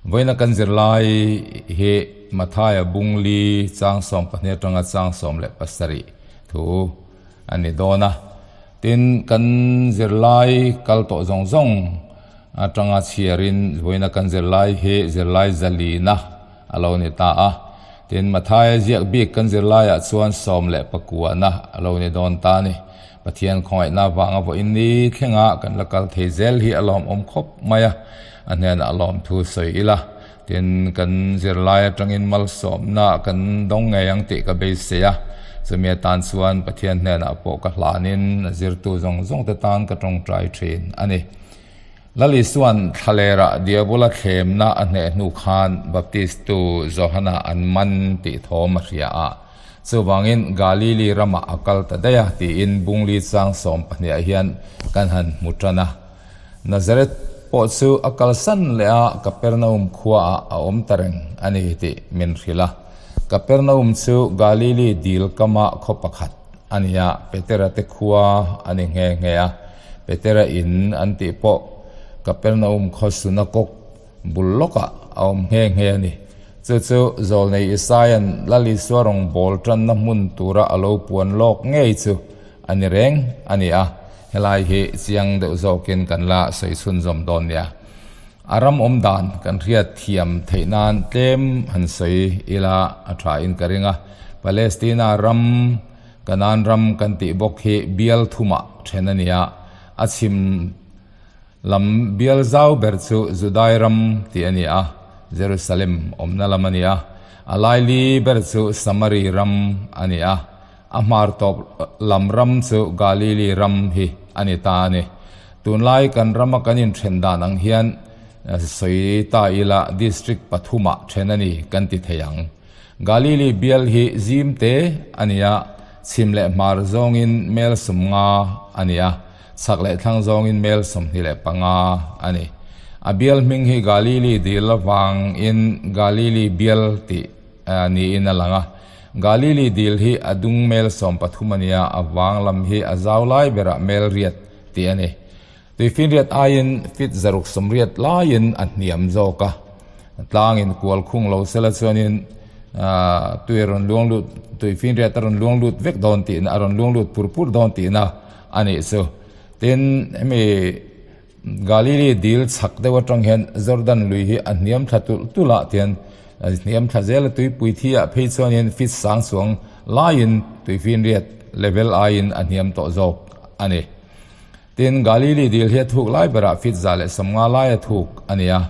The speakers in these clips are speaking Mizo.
Vawiina kan zirlai hi Mathaia Bungli chang 12 atanga chang 17 thu a ni dawn a. Tin, kan zirlai kal tawh zawng zawng atanga chhiarin vawiina kan zirlai hi zirlai zalina a lo ni ta a. Tin, Mathaia ziak bik kan zirlaiah chuan 19na a lo ni dawn ta a ni. Pathian khawngaihna avanga vawiin ni thlenga kan la kal thei zel hi a lawmawm khawp mai a, a hnenah lawmthu sawi ila. Tin, kan zirlai atangin malsawmna kan dawng ngei ang tih ka beisei a, chumi atan chuan Pathian hnenah pawh ka hlanin a zirtu zawng zawng te tan ka tawngtai thin a ni. Lal Isua'n thlalerah Diabola thlemna a hneh hnu khan Baptistu Johana an man tih thawm a hria a. Chuvangin Galili ramah a kal ta daih a tiin Bungli chang 12 ah hian kan han hmu tan a. Nazareth pawh chu a kalsan leh a, Kapernaum khuaah a awm ta reng a ni tih min hrilh a. Kapernaum chu Galili dil kama khaw pakhat a ni a, Petera te khua a ni nghe nghe a. Petera in an tih pawh Kapernaum khaw sunakok bul lawkah a awm nghe nghe a ni. Chu chu Zawlnei Isaia'n Lal Isua rawn bawl tanna hmun tura a lo puan lawk ngei chu a ni reng a ni a. Helai hi chiang deuh zawkin kan la sawi chhunzawm dawn nia. A ram awm dan kan hriat thiam theih nan tlem han sawi ila a tha in ka ring a. Palestina ram, Kanaan ram kan tih bawk hi bial thumah then a ni a. A chhim lam bial zau ber chu Judai ram tih a ni a, Jerusalem awmna lam a ni a. A laili ber chu Samari ram a ni a. A hmar tawp lam ram chu Galili ram hi a ni ta a ni. Tunlai kan rama kan inthen dan ang hian sawi ta ila district pathumah then a ni kan ti thei ang. Galili bial hi zim te a ni a, chhim leh hmar zawngin mel 50 a ni a, chhak leh thlang zawngin mel 25 a ni. A bial hming hi Galili dil avangin Galili bial tih niin a lang a. Galili dil hi a dung mel 13 a nia, a vang lam hi a zau lai berah mel riat tih a ni. Tuifinriat aiin fit 680 laiin a hniam zawk a, tlangin kual khung lo sela chuanin tui a rawn luang lut, tuifinriat a rawn luang lut vek dawn tihna, a rawn luang lut pur pur dawn tihna a nih chu. Tin, hemi Galili dil chhak deuh atang hian Jordan lui hi a hniam thla tulh tulh a tian a hniam thla zel a, tuipui thi ah phei chuanin fit sang chuang laiin tuifinriat level aiin a hniam tawh zawk a ni. Tin, Galili dil hi a thuk lai berah fit 150 lai a thuk a ni a.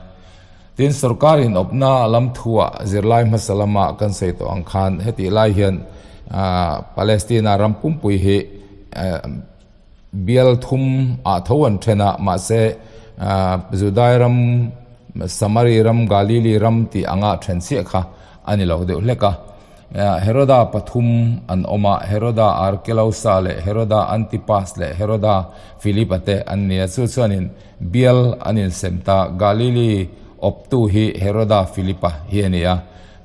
Tin, sorkar in awpna lam thuah zirlai hmasa lama kan sawi tawh ang khan hetih lai hian Palestina ram pumpui hi Bial thum ah tho an then a, mahse Judai ram, Samari ram, Galili ram tih anga then chiah kha a ni lo deuh hlek a. Heroda pathum an awm a, Heroda Arkelausa leh Heroda Antipas leh Heroda Philipa te an ni a, chu chuanin bial an insem ta. Galili awptu hi Heroda Philipa hi a ni a.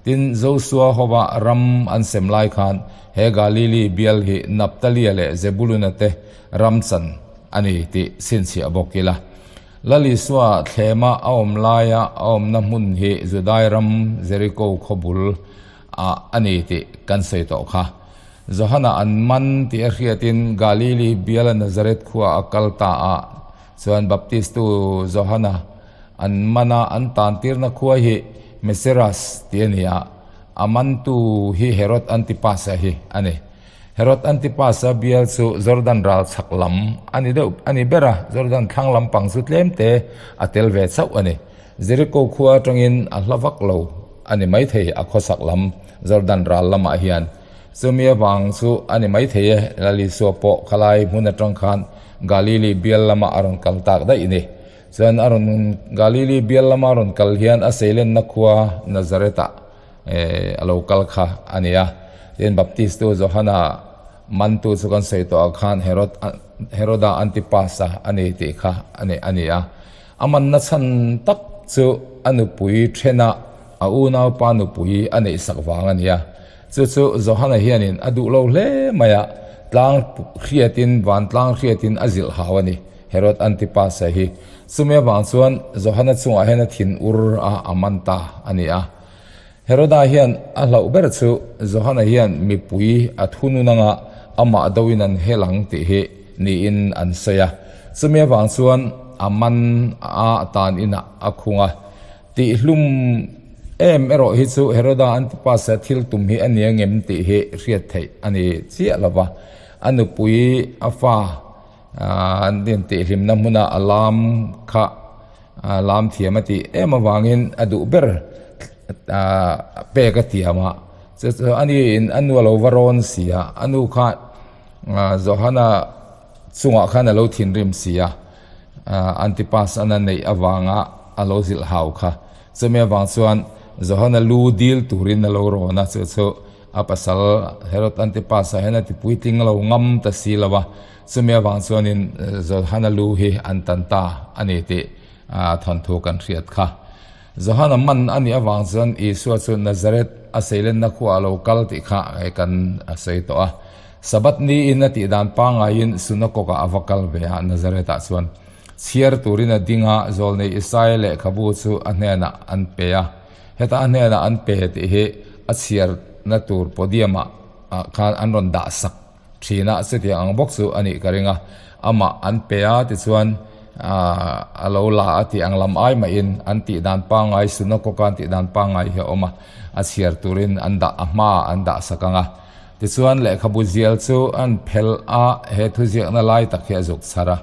Tin, Josua hova ram an sem lai khan he Galili bial hi Naptalia leh Zebuluna te ram chan a ni tih chhinchhiah bawk ila. Lal Isua thlema a awm laia a awmna hmun hi Judai ram Jeriko khaw bul ah a ni tih kan sawi tawh kha. Johana an man tih a hriatin Galili biala Nazareth khua a kal ta a, chuan Baptistu Johana An mana an tantirna khua hi Meseras tih a ni a, a mantu hi Herod Antipas-a hi a ni. Herod Antipas-a bial chu Jordan ral chhak lam a ni deuh a ni ber a, Jordan thlang lampang chu tlemte a tel ve chauh a ni. Jericho khua atangin a hla vak lo a ni maithei a khawsak lam Jordan ral lamah hian. Chumi avang chu a ni maithei e, Lal Isua pawh khalai hmun atang khan Galili bial lamah a rawn kal tak daih ni. Chuan a rawn Galili bial lama rawn kal hian a seilenna khua Nazareth-ah a lo kal kha a ni a. Tin, Baptistu Johana mantu chu kan sawi tawh ah khan Herod Heroda Antipas-a a ni tih kha a ni a ni a. A manna chhan tak chu a nupui thena a unaupa nupui a neihsak vang a ni a. Chu chu Johana hianin a duh lo hle mai a. Tlang hriatin, vantlang hriatin a zilh hau a ni, Herod Antipas-a hi. Chumi avang chuan Johana chungah hian a thin ur a, a man ta a ni a. Heroda hian a hlauh ber chu Johana hian mipui a thunun anga amah doin an hel ang tih hi niin an sawi a. Chumi avang chuan a man a tan inah a khung a. Tihhlum em erawh hi chu Heroda Antipas-a thil tum hi a ni angem tih hi hriat theih a ni chiah lo va. A nupui a fa an intihhlimna hmuna a lam kha lam thiam a tih em avangin a duh ber pek a tiam a. Chu chu a niin a nu a lo va rawn si a, a nu kha Johana chungah khan a lo thinrim si a. Antipas an a neih avanga a lo zilh hau kha. Chumi avang chuan Johana lu dil turin a lo rawn a, chu chu a pasal Herod Antipas-a hian a ti puitling lo ngam ta si lo a, chumi avang chuanin Johana lu hi an tan ta a ni tih thawnthu kan hriat kha. Johana man a nih avang chuan Isua chu Nazareth a seilenna khuaah a lo kal tih kha kan sawi tawh a. Sabbath niin a tih dan pangaiin Sunakawkah a va kal ve a, Nazareth-ah chuan chhiar turin a ding a, Zawlnei Isaia lehkhabu chu a hnenah an pe a. Heta a hnenah an pe tih hi a chhiarna tur podium-ah khan an rawn dah sak thin a, chutiang ang bawk chu a nih ka ring a. Amah an pe a tichuan a lo la a tih ang lam ai mahin an tih dan pangngai Sunakawka an tih dan pangngai hi a awm a, a chhiar turin an dah a hmaah an dah sak ang a. Tichuan lehkhabu zial chu an phelh a, he thuziakna lai tak hi a zuk chhar a.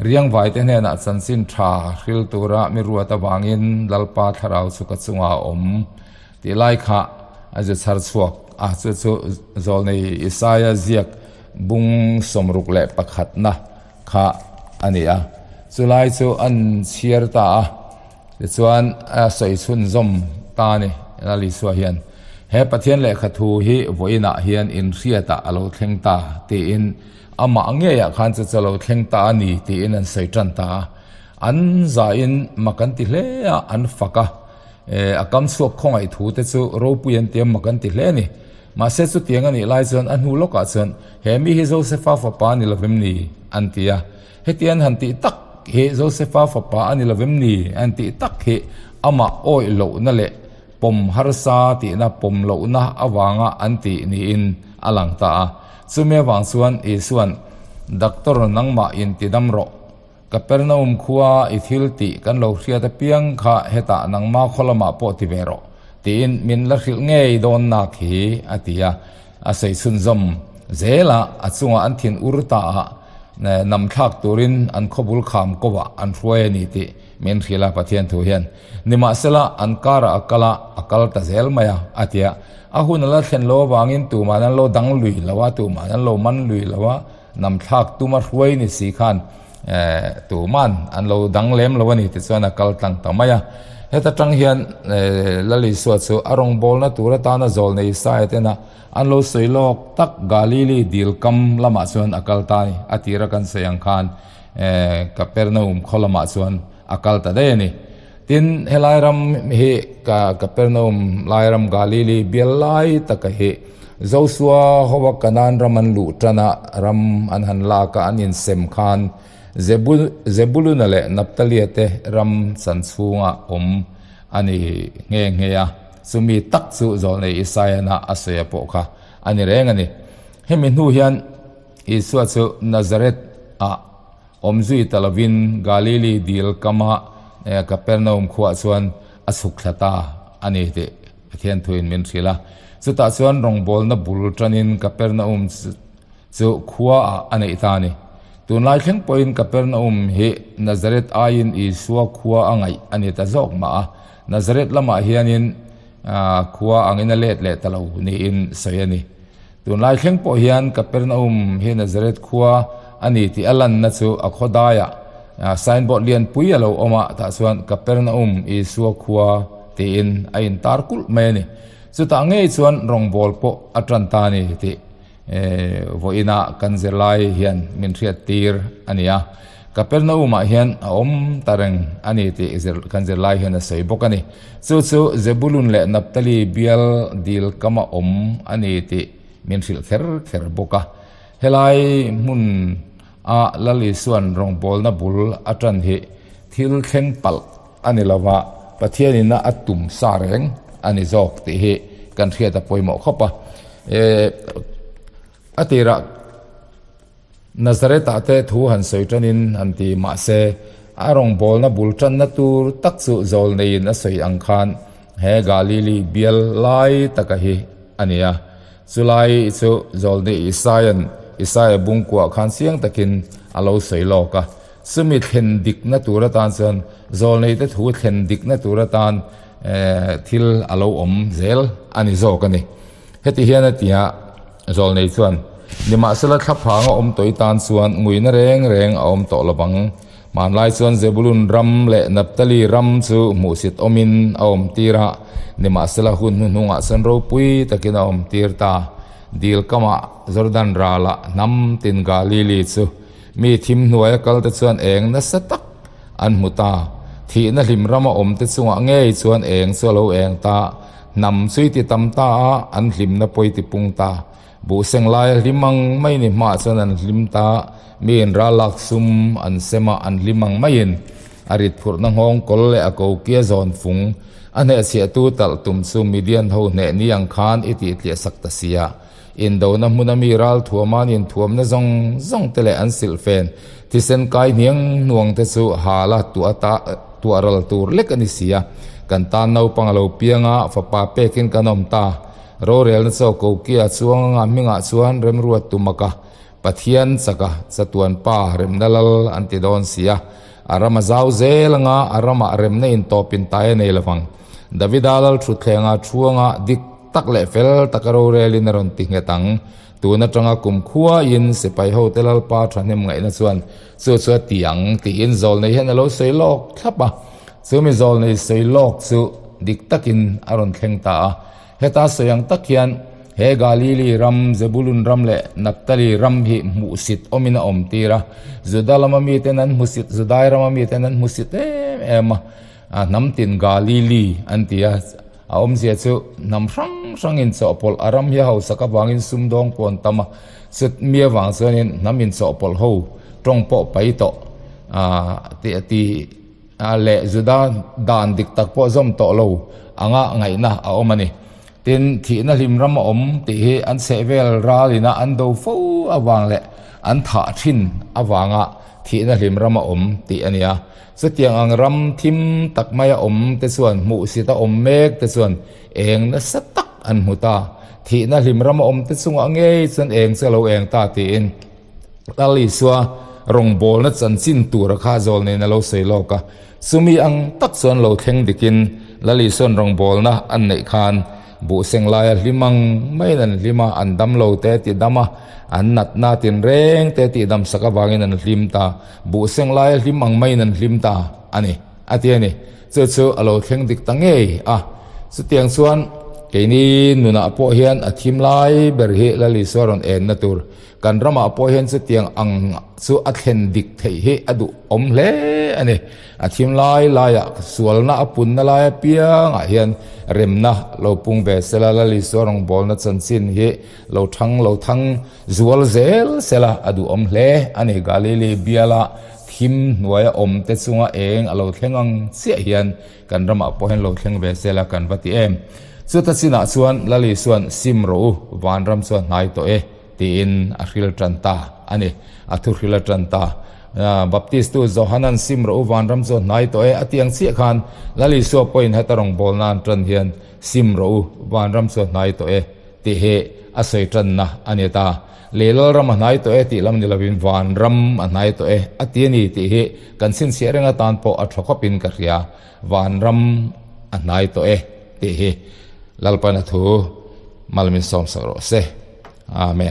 Riangvaite hnenah chanchin tha hril tura mi ruat avangin Lalpa thlarau chu ka chungah a awm tih lai kha a zu chhar chhuak a, chu chu Zawlnei Isaia ziak bung 61na kha a ni a. Chulai chu an chhiar ta a. Tichuan, a sawi chhunzawm ta a ni, Lal Isua hian, He Pathian lehkha thu hi vawiinah hian inhriatah a lo thleng ta, tiin amah ngeiah khan chu chu a lo thleng ta a ni, tiin an sawi tan ta a. An zahin mak an ti hle a, an fak a. A kam chhuak khawngaih thu te chu ropui an ti a, mak an ti hle a ni. Mahse chutiang a nih lai chuan a hnu lawkah chuan, He mi hi Josefa fapa a ni lovem ni? an ti a. Hetiang han tih tak hi Josefa fapa a ni lo vem ni? An tih tak hi amah awih lohna leh pawm harsa tihna pawm lohna avanga an tih niin a lang ta a. Chumi avang chuan Isua'n, Doctor nangmah intidam rawh. Kapernaum khua i thil tih kan lo hriat apiang kha hetah nangma khaw lamah pawh ti ve rawh, tiin min la hrilh ngei dawn nak hi, a ti a. A sawi chhunzawm zel a, a chungah an thin ur ta a, nam thlak turin an khawbul kham kovah an hruai a ni tih min hrilh a Pathian thu hian. Nimahsela, an karah a kal a, a kal ta zel mai a, a ti a. A hun a la thlen lo avangin tuman an lo dang lui lo a, tuman an lo man lui lo a, nam thlak tuma hruai ni si khan tuman an lo dang lem lo a ni tichuan a kal tlang ta mai a. Heta tang hian Lal Isua chu a rawngbawlna tur atana zawl nei Isaia tena an lo sawi lawk tak Galili dil kam lamah chuan a kal ta a ni. A tira kan sawi ang khan Kapernaum khaw lamah chuan a kal ta daih a ni. Tin, helai ram hi Kapernaum lai ram Galili bial lai taka hi Josua hoa Kanaan ram an luh tan a, ram an han lak a, an insem khan Zebuluna leh Naptalia te ram chan chhunga awm a ni nghe nghe a, chumi tak chu Zawlnei Isaiah-na a sawi a pawh kha a ni reng a ni. Hemi hnu hian Isua chu Nazareth-ah Awm zui ta lovin Galili dil kama Kapernaum khuaah chuan a chhuk thla ta a ni tih Pathian thuin min hrilh a. Chutah chuan rawngbawlna bul tanin Kapernaum chu khuaah a neih ta a ni. Tunlai thleng pawhin Kapernaum hi Nazareth aiin Isua khua a ngaih a ni ta zawk mah a. Nazareth lamah hianin khua angin a let leh ta lo niin sawi a ni. Tunlai thleng pawh hian Kapernaum hi Nazareth khua a ni tih a lanna chu a khaw daiah signboard lianpui a lo awm a, tah chuan Kapernaum Isua khua tiin a intar kulh mai a ni. Chutah ngei chuan rawngbâwl pawh a ṭan ta a ni tih vawiinah kan zirlai hian min hriattir a ni a. Kapernaum-ah hian a awm ta reng a ni tih kan zirlai hian a sawi bawk a ni. Chu chu Zebulun leh Naphtali bial dil kama awm a ni tih min hrilh kher kher bawk a. Helai hmun a Lal Isua'n rawngbawlna bul a ṭan hi thil thleng palh a ni lo va, Pathianin a tum sa reng a ni zawk tih hi kan hriat a pawimawh khawp a. A tirah Nazareth-ah te thu han sawi ṭanin han ti mah se, a rawngbawlna bul ṭanna tur tak chu zawlneiin a sawi ang khan he Galili bial lai taka hi a ni a. Chulai chu zawlnei Isaia'n Isaia bungkuah khan chiang takin a lo sawi lawk a. Chumi thlen dikna tur atan chuan zawlneite thu thlen dikna tur atan thil a lo awm zel a ni zawk a ni. Heti hian a ti a, Zawlnei chuan, Nimahsela thlaphang a awm tawh i tan chuan nguina reng reng a awm tawh lovang. Hmanlai chuan Zebulun ram leh Naphtali ram chu hmuhsit awmin a awm tir a, nimahsela hun hnuhnungah chuan ropui takin a awm tir ta. Dil kamah Jordan ralah hnam tin Galili chu mi thim hnuaia kalte chuan eng nasa tak an hmu ta. Thihna hlim rama awmte chungah ngei chuan eng chu a lo eng ta. Hnam chu i ti tam ta a, an hlimna pawh i ti pung ta. Buhseng laia hlim ang mai ni hmaah chuan an hlim ta, miin ral lak sum an sem a, an hlim ang maiin a rit phurhna nghawng kawl leh a kokia zawn fung a hnehchhiahtu talh tum chu Midian ho hneh ni ang khan i tih tliah sak ta sia. Indona hmuna mi ral thuama an inthuamna zawng zawng te leh an silhfen thisen kai hniang hnuang te chu hala tuah ta tuah ral tur lek a ni si a. Kan tan naupang a lo piang a, fapa pekin kan awm ta. Rorelna chaw kokia chuang anga hmingah chuan remruat tumaka Pathian chaka chatuan pa remna lal an ti dawn si a. A ram a zau zel anga a ramah remna intawpin tai a nei lovang. Davida lal thutthlengah thuanga dik tak leh fel taka rorelin a rawn ti nghet ang. Tun atanga kum khuain sipai hote lalpa thahnem ngaihna chuan chu chu a ti ang tiin zawlnei hian a lo sawi lawk thlap a. Chumi zawlnei sawi lawk chu dik takin a rawn thleng ta a. Heta sawi ang tak hian he Galili ram, Zebulun ram leh Naphtali ram hi hmuhsit awmin a awm tir a. Juda lama miten an hmusit, Judai rama miten an hmusit em em a. Hnam tin Galili an ti a. A awmzia chu hnam hrang hrangin chawhpawlh a ram hi a hausak avangin sumdawng pawh an tam a, chut mi avang chuanin hnam inchawhpawlh ho tawng pawh pai tawh tih a ti leh Juda dan dik tak pawh zawm tawh lo anga ngaihna a awm a ni. Tin, thihna hlim ram a awm tih hi an chhehvel ralina an do fo avang leh an thah thin avanga thihna hlim ram a awm tih a ni a. Chutiang ang ram thim tak maia awm te chuan hmuhsit a awm mek te chuan eng nasa tak an hmu ta. Thihna hlim rama awm te chungah ngei chuan eng chu a lo eng ta tiin Lal Isua rawngbawlna chanchin tura kha zawl nen a lo sawi lawk a. Chumi ang tak chuan lo thleng dikin Lal Isua'n rawngbawlna an neih khan Buhseng laia hlim ang maiin an hlim a, an dam lo te ti dam a, an natna tinreng te tih dam sak avangin an hlim ta. Buhseng laia hlim ang maiin an hlim ta a ni, a ti a ni. Chu chu a lo thleng dik ta ngei a. Chutiang chuan keini nunah pawh hian a thim lai ber hi Lal Isua rawn enna tur Kan ramah pawh hian chutiang ang chu a thlen dik theih hi a duh awm hle a ni. A thim lai laiah sualna a punna lai apiangah hian remna lo pung ve sela, Lal Isua rawngbawlna chanchin hi lo thang lo thang zual zel sela a duh awm hle a ni. Galili biala thim hnuaia awm te chunga eng a lo thleng ang chiah hian kan ramah pawh hian lo thleng ve sela kan va ti em. Chuta chinah chuan Lal Isua'n sim rawh u, vanram chuan hnai tawh e. Tiin a hril tan ta a ni. A thu hril a tan ta. Baptist tu Johanan sim rawh u vanram chu a hnai tawh e a ti ang chiah khan Lal Isua pawhin heta rawngbawlna an tan hian sim rawh u vanram chu a hnai tawh e tih hi a sawi tanna a ni ta. Lei Lalram a hnai tawh e tih lam ni lovin vanram a hnai tawh e a ti a ni tih hi kan chhinchhiah reng atan pawh a tha khawpin ka hria. Vanram a hnai tawh e tih hi Lalpana thu mal min sawmsak rawh se. Amen.